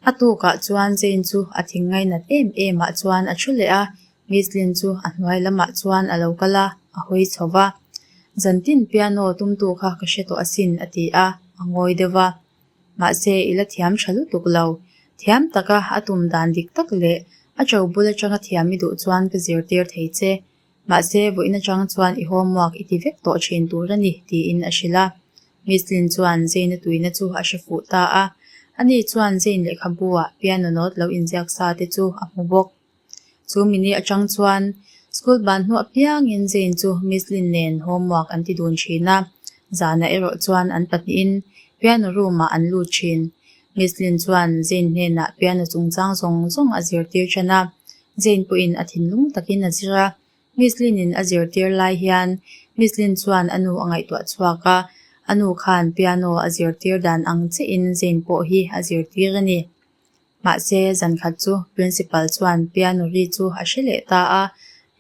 A tukah chuan Jane chu a thing ngainat em em ah chuan a thu leh a, Miss Lin chu a hnuai lamah chuan a lo kal a, a hawi chho va. Zantin piano tumtu kha ka hre tawh asin a ti a, a ngawi deuh va. Mahse i la thiam tha lutuk lo. Thiam taka a tum dan dik tak leh a to bul atanga thiam i duh chuan ka zirtir thei che. Mahse vawiin atang chuan i homework i ti vek tawh thin tur a ni tiin a hrilh a. Miss Lin chuan Jane-a tuina chu a hre fuh ta a. Ani chuan Jane lehkhabu-ah piano note lo inziak sa te chu a hmu bawk. Chu mini atang chuan school ban hnu apiangin Jane chu Miss Lin nen homework an ti dun thin a, zanah erawh chuan an pahnihin piano room-ah an lut thin. Miss Lin chuan Jane hnenah piano chungchang zawng zawng a zirtir then a, Jane pawhin a thinlung takin a zir a. Miss Lin-in a zirtir lai hian Miss Lin chuan a nu a ngaihtuah chhuak a, a nu khan piano a zirtir dan ang chiahin Jane pawh hi a zirtir a ni. Mahse, zan khat chu Principal chuan piano ri chu a hre leh ta a,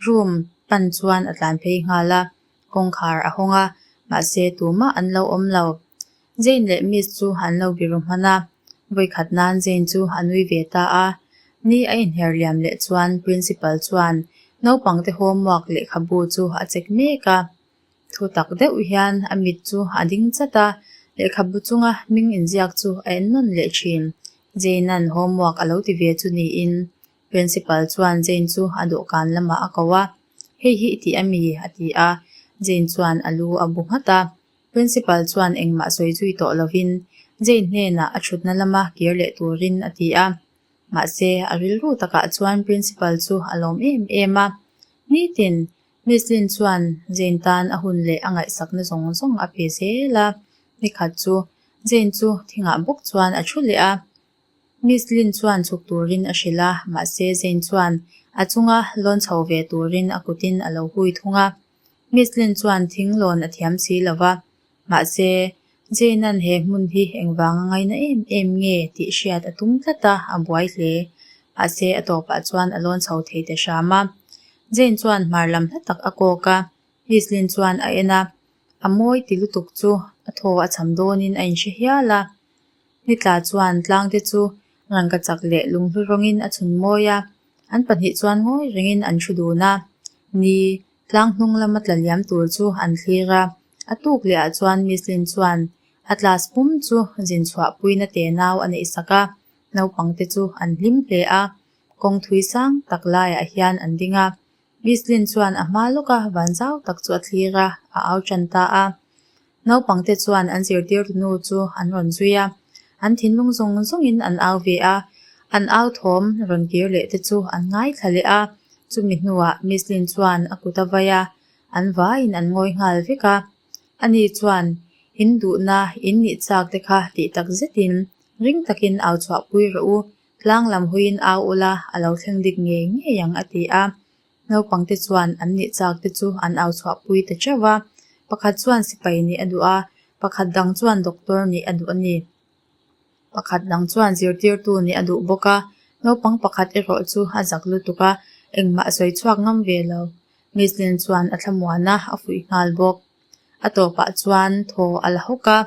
room pan chuan a tlan phei nghal a, kawngkhar a hawng a, mahse tumah an lo awm lo. Jane leh Miss chu an lo biru hman a, vawikhat nan Jane chu a nui ve ta a. Ni a inher liam leh chuan Principal chuan naupangte homework lehkhabu chu a check mek a. Thu tak deuh hian a mit chu a ding chat a, lehkhabu chunga hming inziak chu a en nawn leh thin. Jane-a'n homework a lo ti ve chu niin Principal chuan Jane chu a dawhkan lamah a ko a, Hei hi i tih a mi? a ti a, Jane chuan a lu a bu nghat a. Principal chuan engmah sawi zui tawh lovin Jane hnenah a thutna lama kir leh turin a ti a. Mahse, a rilru takah chuan Principal chu a lawm em em a. Nitin, Miss Lin chuan Jane tan a hun leh a ngaihsakna zawng zawng a pe zel a, nikhat chu Jane chu thingah bawk chuan a thu leh a. Miss Lin chuan chhuk turin a hrilh a, mahse Jane chuan a chunga lawn chho ve turin a kutin a lo hui thung a. Miss Lin chuan thing lawn a thiam si lo va, mahse Jane-a'n he hmun hi engvanga ngaina em em nge tih hriat a tum tlat a, a buai hle. Mahse a tawpah chuan a lawn chho thei ta hram a. Jane chuan hmar lam hla tak a kawk a, Miss Lin chuan a en a, a mawi ti lutuk chu a thaw a cham dawnin a inhre hial a. Nitla chuan tlangte chu rangka chak leh lunghlu rawngin a chhun mawi a, an pahnih chuan ngawi rengin an thu dun a. Ni, tlang hnung lama tla liam tur chu an thlir a, a tuk leh ah chuan Miss Lin chuan a class pum chu zin chhuah puina te nau a neih sak a, naupangte chu an hlim hle a, kawng thui sang tak laiah hian an ding a. Miss Lin chuan a hma lawka van zau tak chu a thlir a, a au tan ta a. Naupangte chuan an zirtirtu nu chu an rawn zui a, an thinlung zawng zawngin an au ve a, an au thawm rawn kir leh te chu an ngaithla leh a, chumi hnuah Miss Lin chuan a kut a vai a, an vaiin an ngawi nghal vek a. Ani chuan, In duhna, in nih chak te kha tih tak zetin ring takin au chhuahpui rawh u, tlang lam huiin au ula a lo thleng dik ngei ngei ang a ti a. Naupangte chuan an nih chak te chu an au chhuahpui ta teuh va, pakhat chuan sipai nih a duh a, pakhat dang chuan doctor nih a duh a ni. Pakhat dang chuan zirtirtu nih a duh bawk a, naupang pakhat erawh chu a zak lutuk a, engmah a sawi chhuak ngam ve lo. Miss Lin chuan a thlamuan a, a fuih nghal bawk. A tawpah chuan thaw a la hawk a,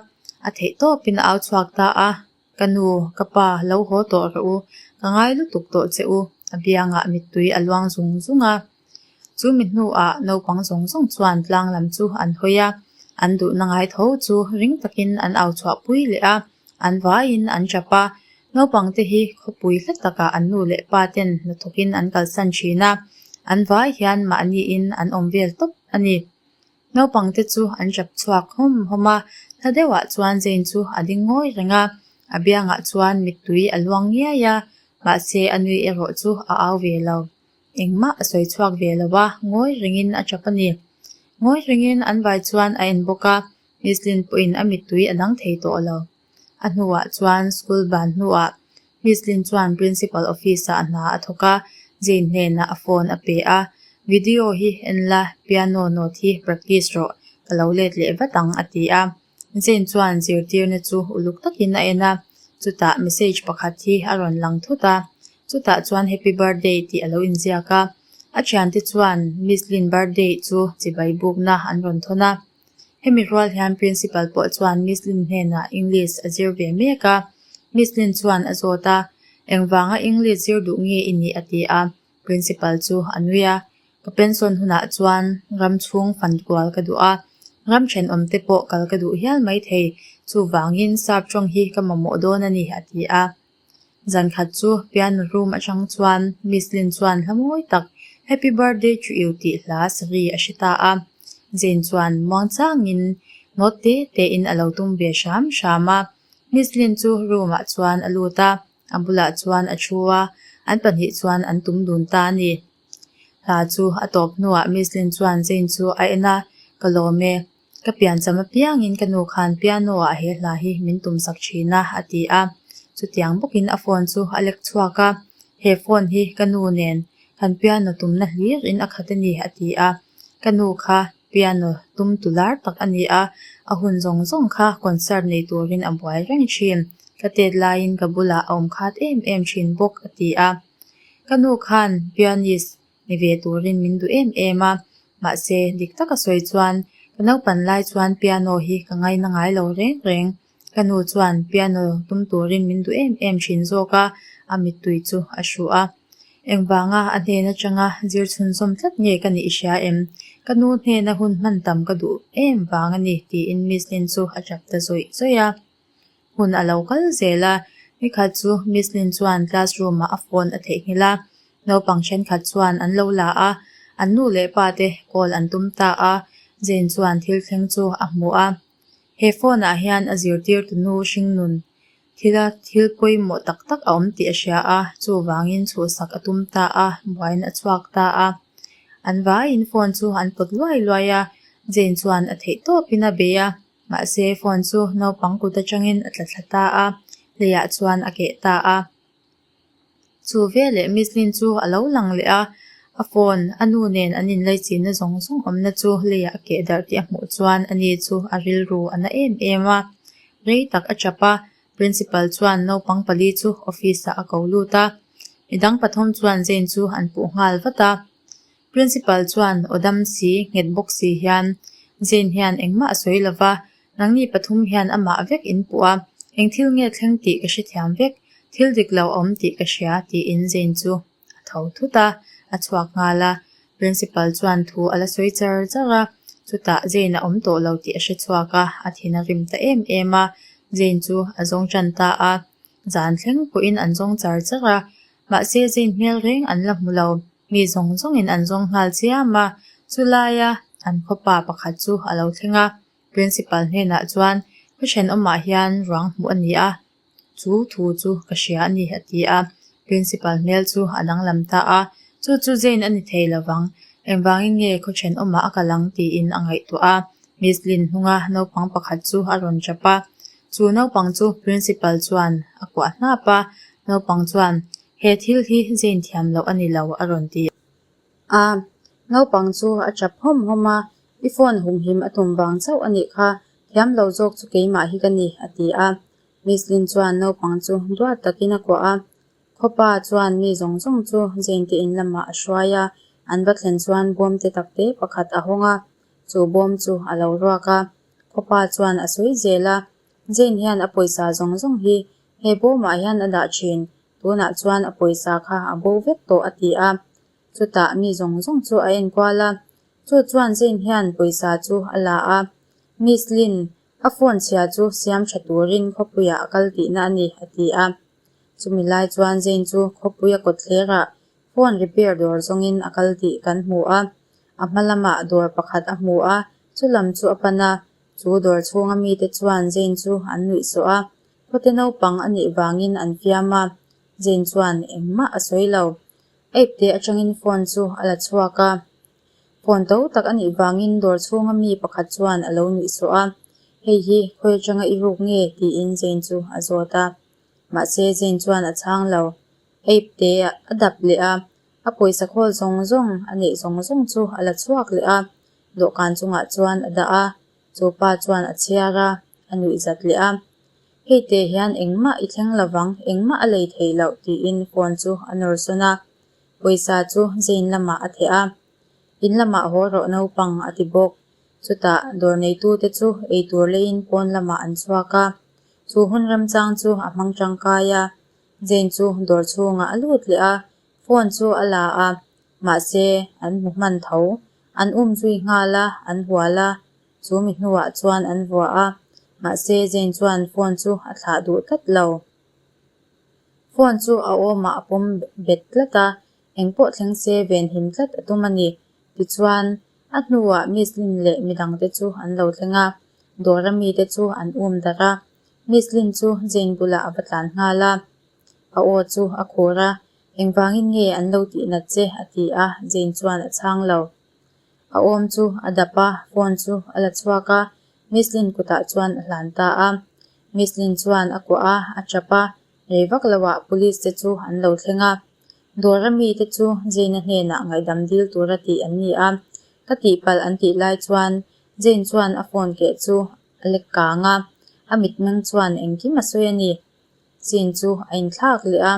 a theih tawpin a au chhuak ta a. Ka nu, ka pa, lo haw tawh rawh u, ka ngai lutuk tawh che u, a biangah mittui a luang zung zung a. Chu mi hnuah naupang zawng zawng chuan tlang lam chu an hawi a, an duhna ngai tho chu ring takin an au chhuah pui leh a, an vaiin an tap a. Naupangte hi khawpui hla takah an nu leh pa ten hnathawkin an kalsan thin a, an vai hian mahniin an awm vel tawp a ni. Naupangte chu an rap chhuak hawm hawm a, hla deuhah chuan Jane chu a ding ngawi reng a, a biangah chuan mittui a luang ngiai a, mahse a nui erawh chu a au ve lo. Engmah a sawi chhuak ve lo a, ngawi rengin a tap a ni. Ngawi rengin an vai chuan a en bawk a, Miss Lin pawhin a mittui a dang thei tawh lo. A hnuah chuan school ban hnuah Miss Lin chuan Principal office ah hna a thawk a, Jane hnenah a phone a pe a, Video hi en la, piano note hi practice rawh, ka lo let leh vat ang a ti a. Jane chuan zirtirna chu uluk takin a en a, chutah message pakhat hi a rawn lang thut a, chutah chuan Happy Birthday tih a lo inziak a. A thiante chuan Miss Lin birthday chu chibai bukna an rawn thawn a. Hemi rual hian Principal pawh chuan Miss Lin hnenah English a zir ve mek a, Miss Lin chuan a zawt a. Engvanga English zir duh nge i nih a ti a, Principal chu a nui a. Ka pension hunah chuan ram chhung fan kual ka duh a, ram thenawm te pawh kal ka duh hial maithei, chuvangin sap tawng hi ka mamawh dawn a ni a ti a. Zan khat chu piano room atang chuan Miss Lin chuan hla mawi tak Happy Birthday to you tih hla sari a hre ta a. Jane chuan muangchangin note te tein a lo tum ve hram hram a. Miss Lin chu room ah chuan a lut a, a bulah chuan a thu a, an pahnih chuan an tum dun ta a ni. Hla chu a tawp hnuah Miss Lin chuan Jane chu a en a, Ka lawm e. Ka piancham apiangin ka nu khan piano ah he hla hi min tum sak thin a, a ti a. Chutiang bawkin a phone chu a lek chhuak a, He phone hi ka nu nen kan piano tumna hlir in a khat a ni, a ti a. Ka nu kha piano tum tu lar tak a ni a, a hun zawng zawng kha concert nei turin a buai reng thin. Ka tet laiin ka bulah a awm khat em em thin bawk, a ti a. Ka nu khan pianist ni ve turin min duh em em a, mahse dik taka sawi chuan ka naupan lai chuan piano hi ka ngaina ngai lo reng reng. Ka nu chuan piano tum turin min duh em em thin zawk a, a mittui chu a hruh a. Engvanga a hnen atanga zir chhunzawm tlat nge ka nih hria em? Ka nu hnena hun hman tam ka duh em vang a ni tiin Miss Lin chu a tap ta zawih zawih a. Hun a lo kal zel a, nikhat chu Miss Lin chuan classroom ah a phone a theihnghilh a, naupang thenkhat chuan an lo la a, an nu leh pa te call an tum ta a, Jane chuan thil thleng chu a hmu a. He phone ah hian a zirtirtu nu hringnun thila thil pawimawh tak tak a awm tih a hria a, chuvangin chhuhsak a tum ta a, buain a chhuak ta a. An vaiin phone chu an pawt luai luai a, Jane chuan a theih tawpin a bei a. Mahse, phone chu naupang kut atangin a tla thla ta a, leiah chuan a keh ta a. Chu veleh Miss Lin chu a lo lang leh a, a phone a nu nen an inlaichinna zawng zawng awmna chu leiah a keh darh tih a hmuh chuan ani chu a rilru a na em em a. Rei tak a tap a, Principal chuan naupang pali chu office ah a ko lut a. Midang pathum chuan Jane chu an puh nghal vat a. Principal chuan aw dam si, nghet bawk si hian Jane hian engmah a sawi lova, nangni pathum hian amah vek in puh a, eng thil nge thleng tih ka hrethiam vek, thil dik lo a awm tih ka hria tiin Jane chu a tho thut a, a chhuak nghal a. Principal chuan thu a la sawi char char a, chutah Jane a awm tawh lo tih a hre chhuak a, a thin a rim ta em em a, Jane chu a zawng tan ta a, zan thleng pawhin an zawng char char a, mahse Jane hmel reng an la hmu lo. Mi zawng zawngin an zawng nghal chiam a, chulaia an khawpa pakhat chu a lo thleng a. Principal hnenah chuan, Khaw thenawmah hian ruang hmuh a ni a, chu thu chu ka hria a ni, a ti a. Principal hmel chu a danglam ta a, Chu chu Jane a ni thei lovang, engvangin nge khaw thenawmah a kal ang tiin a ngaihtuah a. Miss Lin hnunga naupang pakhat chu a rawn tap a, chu naupang chu Principal chuan a kuah hnap a, naupang chuan, He thil hi Jane thiam loh a ni lo a rawn ti a. Naupang chu a tap hawm hawm a, I phone humhim a tum vang chauh a nih kha, thiam lo zawk chu keimah hi ka ni a ti a. Miss Lin chuan naupang chu duat takin a kuah a. Khawpa chuan mi zawng zawng chu Jane te in lamah a hruai a, an va thlen chuan bawm te takte pakhat a hawng a, chu bawm chu a lo ruak a. Khawpa chuan a sawi zel a, Jane hian a pawisa zawng zawng hi he bawmah hian a dah thin, Tunah chuan a pawisa kha a bo vek tawh a ti a. Chutah mi zawng zawng chu a enkual a. Chu chuan Jane hian pawisa chu a la a. Miss Lin, a phone chhia chu siam tha turin khawpuiah a kal tihna a ni a ti a. Chumi lai chuan Jane chu khawpui a kawtthlerah phone repair dawr zawngin a kal tih kan hmu a. A hma lamah dawr pakhat a hmu a, chu lam chu a pan a. Chu dawr chhunga mite chuan Jane chu an nuihsawh a. Khawte naupang a nih vangin an fiam a, Jane chuan engmah a sawi lo. Ape te atangin phone chu a la chhuak a. Phone to tak a nih vangin dawr chhunga mi pakhat chuan a lo nuihsawh a, Hei hi khawi atanga i ruk nge? tiin Jane chu a zawt a. Mahse Jane chuan a chhang lo. Ape te a dap leh a, a pawisa khawl zawng zawng a neih zawng zawng chu a la chhuak leh a, dawhkan chungah chuan a dah a. Chu pa chuan a chhiar a, a nuih zat leh a. Hei teh hian engmah i thleng lovang, engmah a lei theih loh tiin phone chu a nawr sawn a. Pawisa chu Jane lamah a theh a. In lamah haw rawh naupang a ti bawk. Chutah dawr neitute chu eitur leiin pawn lamah an chhuak a. Chu hun remchang chu a hmang tangkai a. Jane chu dawr chhungah a lut leh a, phone chu a la a, mahse an hmu hman tho. An um zui nghal a, an hual a, chu mi hnuah chuan an vuah a, mahse Jane chuan phone chu a thlah duh tlat lo. Phone chu a awmah a pawm bet tlat a, engpawh thleng se venhim tlat a tum a ni. Tichuan, a hnuah Miss Lin leh midangte chu an lo thleng a, dawra mite chu an um darh a. Miss Lin chu Jane bulah a va tlan nghal a, a aw chu a khur a, Engvangin nge an lo tih nat che? a ti a, Jane chuan a chhang lo. A awm chu a dap a, phone chu a la chhuak a, Miss Lin kutah chuan a hlan ta a. Miss Lin chuan a kuah a, a tap a, rei vak loah police te chu an lo thleng a. Dawra mite chu Jane-a hnenah ngaihdam dil tura tih an ni a, ka tihpalh an tih lai chuan Jane chuan a phone keh chu a lek kang a, a mitmeng chuan engkim a sawi a ni. Scene chu a inthlak leh a.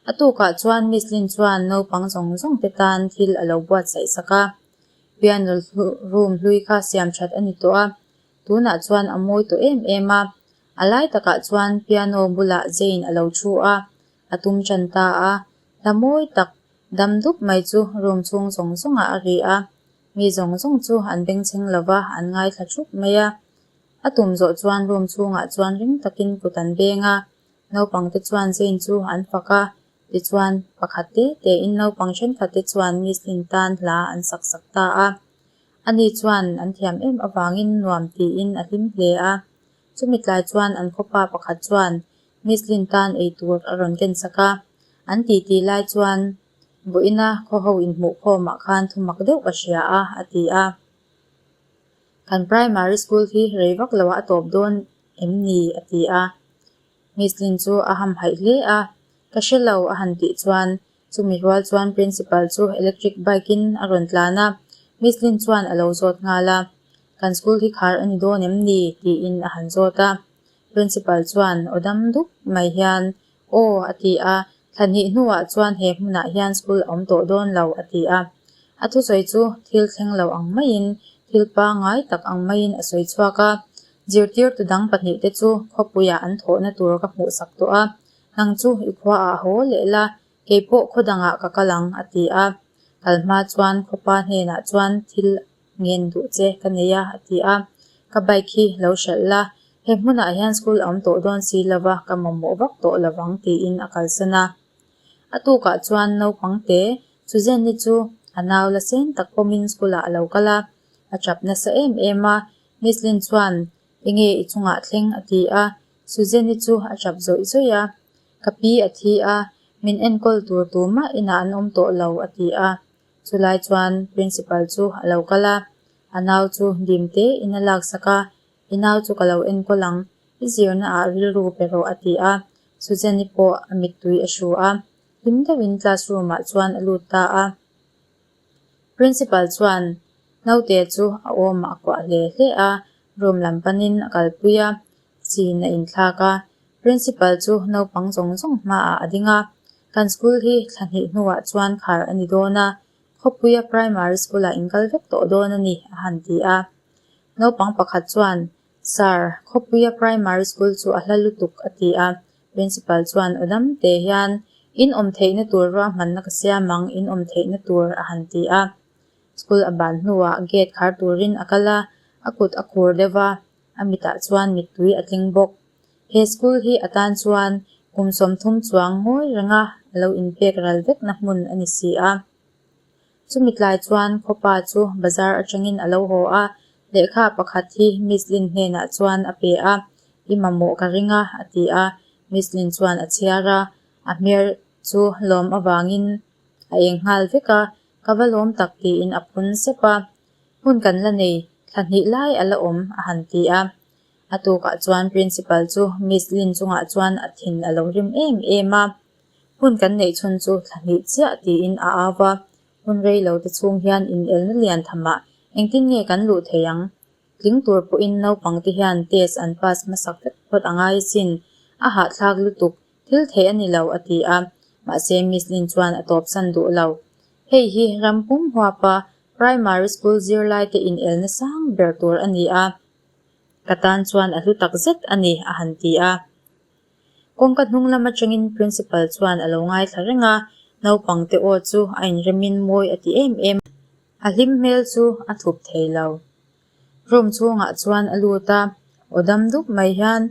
A tukah chuan Miss Lin chuan naupang zawng zawng te tan thil a lo buatsaih sak a. Piano room hlui kha siam that a ni tawh a, tunah chuan a mawi tawh em em a. A lai takah chuan piano bulah Jane a lo thu a, a tum tan ta a. Hla mawi tak dam dup mai chu room chhung zawng zawngah a ri a. Mi zawng zawng chu an bengchheng lo va, an ngaithla thup mai a. A tum zawh chuan room chhungah chuan ring takin kut an beng a, naupangte chuan Jane chu an fak a, tichuan pakhat te tein naupang thenkhat te chuan Miss Lin tan hla an sak sak ta a. Ani chuan an thiam em avangin nuam tiin a hlim hle a. Chumi tlai chuan an khawpa pakhat chuan Miss Lin tan eitur a rawn ken sak a, an titi lai chuan vawiina khawho inhmuhkhawmah khan thumak deuh ka hria a, a ti a. Kan primary school hi rei vak lo a tawp dawn em ni? a ti a. Miss Lin chu a hamhaih hle a, Ka hre lo a han tih chuan chumi rual chuan principal chu electric bike in a rawn tlan a, Miss Lin chuan a lo zawt nghal a, Kan school hi khar a ni dawn em ni? tiin a han zawt a. Principal chuan aw dam dup mai hian Aw a ti a, thla hnih hnuah chuan he hmunah hian school a awm tawh dawn lo a ti a. A thusawi chu thil thleng lo ang maiin, thil pangngai tak ang maiin a sawi chhuak a. Zirtirtu dang pahnihte chu khawpuiah an thawhna tur ka hmuhsak tawh a, nang chu i khuaah haw leh la, kei pawh khaw dangah ka kal ang a ti a. Kal hma chuan khawpa hnenah chuan thil Ngen duh che ka nei a, a ti a. Ka bike hi lo hralh la, he hmunah hian school a awm tawh dawn si lova, ka mamawh vak tawh lovang tiin a kalsan a. A tukah chuan naupang te Suzanne-i chu a nau la sen tak pawmin school ah a lo kal a, a tap nasa em em a. Miss Lin chuan, Enge i chungah thleng? a ti a. Suzanne-i chu a tap zawih zawih a. Ka pi a thi a, min enkawl tur tumah inah an awm tawh lo, a ti a. Chulai chuan Principal chu a lo kal a, a nau chu dim te in a laksak a, I nau chu ka lo enkawl ang, i zirna ah rilru pe rawh a ti a, Suzanne-i pawh a mittui a hru a, hlim deuhin classroom ah chuan a lut ta a. Principal chuan naute chu a awmah a kuah hle hle a, room lam panin a kalpui a, chin a inthlak a, Principal chu naupang zawng zawng hmaah a ding a, Kan school hi thla hnih hnuah chuan khar a ni dawn a, khawpuia primary school-ah in kal vek tawh dawn a ni, a han ti a. Naupang pakhat chuan, Sir, khawpuia primary school chu a hla lutuk, a ti a. Principal chuan aw dam te hian, In awm theihna tur ruahmanna ka siam ang, in awm theihna tur, a han ti a. School a ban hnuah gate khar turin a kal a, a kut a khur deuh va, a mitah chuan mittui a tling bawk. He school hi a tan chuan kum 30 chuang ngawi renga a lo inpek ral vekna hmun a ni si a. Chumi tlai chuan khawpa chu bazar atangin a lo haw a, lehkha pakhat hi Miss Lin hnenah chuan a pe a, I mamawh ka ring a, a ti a. Miss Lin chuan a chhiar a, a hmer chu lawm avangin a eng nghal vek a, ka va lawm tak tiin a phun sep a. Hun kan la nei, thla hnih lai a la awm, a han ti a. A tukah chuan Principal chu Miss Lin chungah chuan a thin a lo rim em em a. Hun kan neih chhun chu thla hnih chiah tiin a au va, hun rei lo te chhung hian inelna lian thamah engtin nge kan luh thei ang? Tling tur pawhin naupang te hian test an pass hmasak vek phawt a ngai asin, a hahthlak lutuk, thil theih a ni lo a ti a, mahse Miss Lin chuan a tawpsan duh lo. Hei hi ram pum huapa primary school zirlaite inelna sang ber tur a ni a. Ka tan chuan a hlu tak zet a ni, a han ti a. Kawngka hnung lam atangin Principal chuan a lo ngaithla reng a, naupangte aw chu a inremin mawi a ti em em a. A hlim hmel chu a thup thei lo. Room chhungah chuan a lut a, aw dam dup mai hian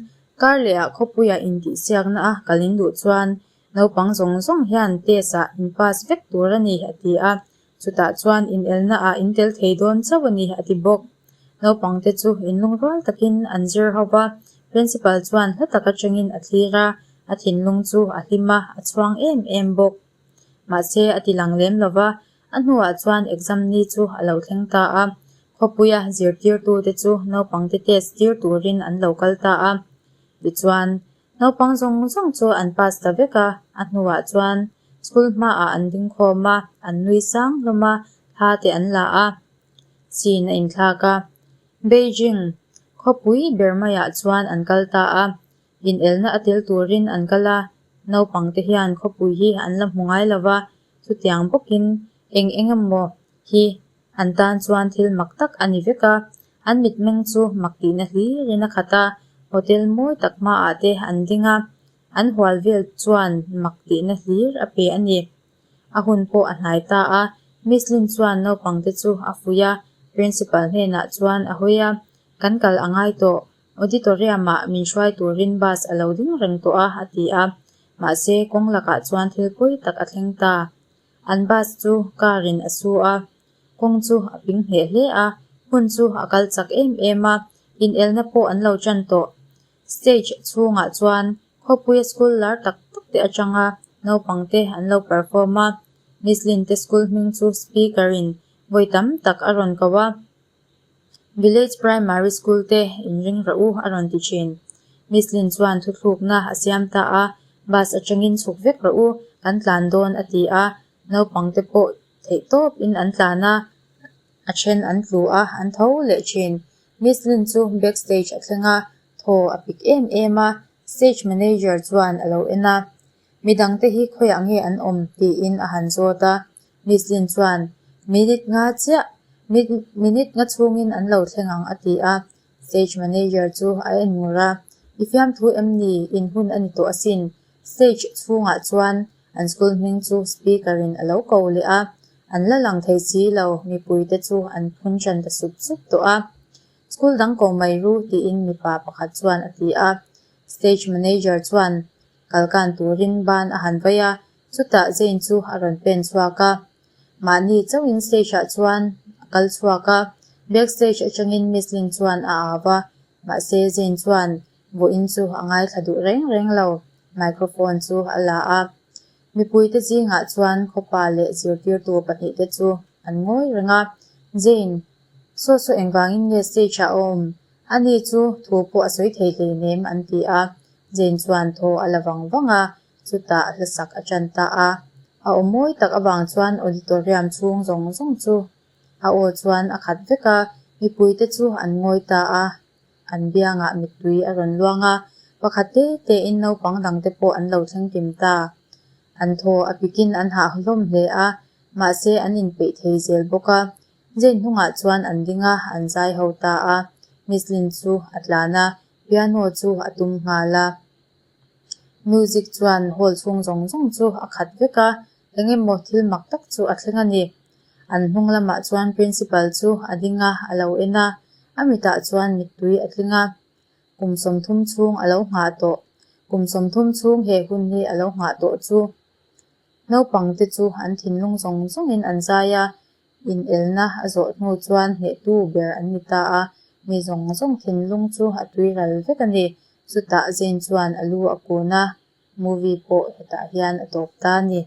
kar lehah khawpuiah intihsiakna a kal in duh chuan naupang zawng zawng hian test ah in pass vek tur a ni a ti a, chutah chuan inelna ah in tel thei dawn chauh a ni a ti bawk. Naupangte chu inlungrual takin an zir ho va, Principal chuan hla tak atangin a thlir a, a thinlung chu a hlim a, a chhuang em em bawk. Mahse a ti lang lem lo va, A hnuah chuan exam ni chu a lo thleng ta a, khawpuia zirtirtute chu naupangte test tir turin an lo kal ta a. Tichuan, naupang zawng zawng chu an pass ta vek a, a hnuah chuan school hmaah an ding khawm a, an nui sang hlawm a, thla te an la a, chin a inthlak a. Beijing khawpui ber maiah chuan an kal ta a, Inelna a tel turin an kal a, naupangte hian khawpui hi an la hmu ngai lo va, chutiang bawkin eng eng emaw hi an tan chuan thil mak tak a ni vek a. An mitmeng chu mak tihna hlirin a khat a, hotel mawi tak hmaah te an ding a, an hual vel chuan mak tihna hlir a pe a ni. A hun pawh a hnai ta a, Miss Lin chuan naupangte chu a fuih a, Principal hnenah chuan a hawi a, Kan kal a ngai tawh, Auditorium-ah min hruai turin bus a lo ding reng tawh a, a ti a. Mahse, kawng lakah chuan thil pawi tak a thleng ta. An bus chu car-in a su a, kawng chu a ping hneh hle a, hun chu a kal chak em em a, inelna pawh an lo tan tawh. Stage chhungah chuan khawpuia school lar tak tak te atanga naupangte an lo perform a, Miss Lin te school hming chu speaker-in vawi tam tak a rawn ko a. Village Primary School te inring rawh u a rawn ti thin. Miss Lin chuan thuthlukna a siam ta a, bus atangin chhuk vek rawh u, kan tlan dawn a ti a, naupang te pawh theih tawp in an tlan a, a then an tlu a, an tho leh thin. Miss Lin chu back stage a thleng a, thaw a pik em em a, stage manager chuan a lo en a, midangte hi khawiah nge an awm tiin a han zawt a, Miss Lin chuan, Minute nga chiah, minute nga chhungin an lo thleng ang a ti a. Stage manager chu a en ngur a, I fiamthu em ni? In hun a ni tawh asin. Stage chhungah chuan an school hming chu speaker in a lo ko leh a, an la lang thei si lo, mipuite chu an phun ṭan ta sup sup tawh a. School dang ko mai ru tiin mipa pakhat chuan a ti a. Stage manager chuan kalkan turin ban a han vai a, Chutah Jane chu a rawn pen chhuak a, mahni chauhin stage ah chuan a kal chhuak a, back stage atangin Miss Lin chuan a au a, mahse Jane chuan vawiin chu a ngaithla duh reng reng lo, microphone chu a la a. Mipuite zingah chuan khawpa leh zirtirtu pahnihte chu an ngawi reng a, Jane, saw saw engvangin nge stage ah a awm? Ani chu thu pawh a sawi thei hleinem an ti a, Jane chuan thaw a la vang vang a, Chutah hlasak a ṭan ta a, a aw mawi tak avang chuan auditorium chhung zawng zawng chu a aw chuan a khat vek a, mipuite chu an ngawi ta a, an biangah mittui a rawn luang a, pakhat te tein naupang dangte pawh an lo thleng kim ta. An thaw a pikin an hah hlawm hle a, mahse an inpeih thei zel bawk a. Jane hnungah chuan an ding a, an zai ho ta a, Miss Lin chu a tlan a, piano chu a tum nghal a. Music chuan hall chhung zawng zawng chu a khat vek a, eng emaw thil mak tak chu a thleng a ni. An hnung lamah chuan principal chu a ding a, a lo en a, a mitah chuan mittui a tling a. Kum 30 chhung a lo nghah tawh, kum 30 chhung he hun hi a lo nghah tawh chu. Naupangte chu an thinlung zawng zawngin an zai a, Inelna a zawh hnu chuan hnehtu ber an ni ta a, mi zawng zawng thinlung chu a tui ral vek a ni. Chutah Jane chuan a lu a kun a, movie pawh hetah hian a tawp ta a ni.